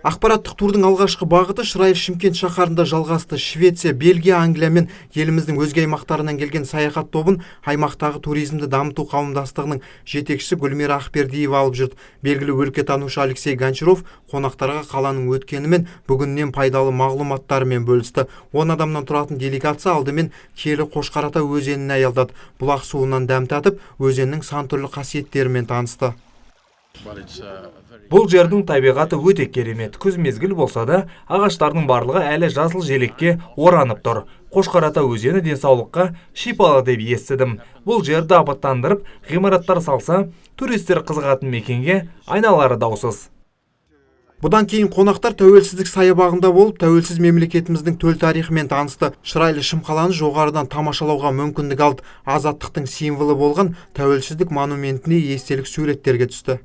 Ақпараттық турдың алғашқы бағыты шырайлы Шымкент шаһарында жалғасты. Швеция, Бельгия, Англия мен еліміздің өзге аймақтарынан келген саяхат тобын аймақтағы туризмді дамыту қауымдастығының жетекшісі Гүлмира Ақбердиева алып жүрді. Белгілі өлкетанушы Алексей Гончаров қонақтарға қаланың өткені мен бүгінінен пайдалы мағлұматтарымен бөлісті. 10 адамнан тұратын делегация алдымен киелі Қошқар ата өзеніне аялдады. Бұлақ суынан дәм татып, өзеннің сан түрлі қасиеттерімен танысты. Бұл жердің табиғаты өте керемет. Күз мезгілі болса да, ағаштардың барлығы әлі жасыл желекке оранып тұр. Қошқар ата өзені денсаулыққа шипалы деп естідім. Бұл жерді абаттандырып, ғимараттар салса, туристер қызығатын мекенге айналары даусыз. Бұдан кейін қонақтар Тәуелсіздік саябағында болып, тәуелсіз мемлекетіміздің төл тарихымен танысты. Шырайлы Шымқаланы жоғарыдан тамашалауға мүмкіндік алды. Азаттықтың символы болған Тәуелсіздік монументіне естелік суреттерге түсті.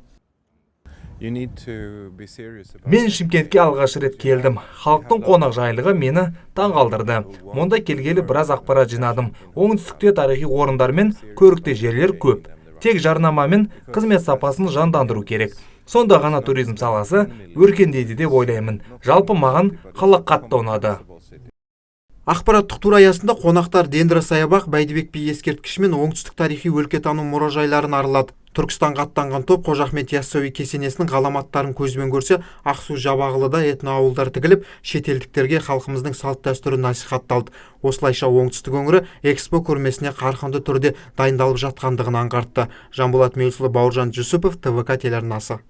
Мен Шымкентке алғаш рет келдім. Халықтың қонақжайлығы мені таңғалдырды. Мұнда келгелі біраз ақпарат жинадым. Оңтүстікте тарихи орындар мен көрікті жерлер көп. Тек жарнама мен қызмет сапасын жандандыру керек. Сонда ғана туризм саласы өркендейді деп ойлаймын. Жалпы, маған қала қатты ұнады. Ақпараттық тур аясында қонақтар Дендросаябақ, Бәйдібек би ескерткіші мен Оңтүстік тарихи өлкетану мұражайларын аралады. Түркістанға аттанған топ Қожа Ахмет Яссауи кесенесінің ғаламаттарын көзбен көрсе, Ақсу Жабағылыда этноауылдар тігіліп, шетелдіктерге халқымыздың салт дәстүрі насихатталды. Осылайша оңтүстік өңірі ЭКСПО көрмесіне қарқынды түрде дайындалып жатқандығын аңғартты. Жанболат Мелісұлы, Бауыржан Жүсіпов, ТВК телеарнасы.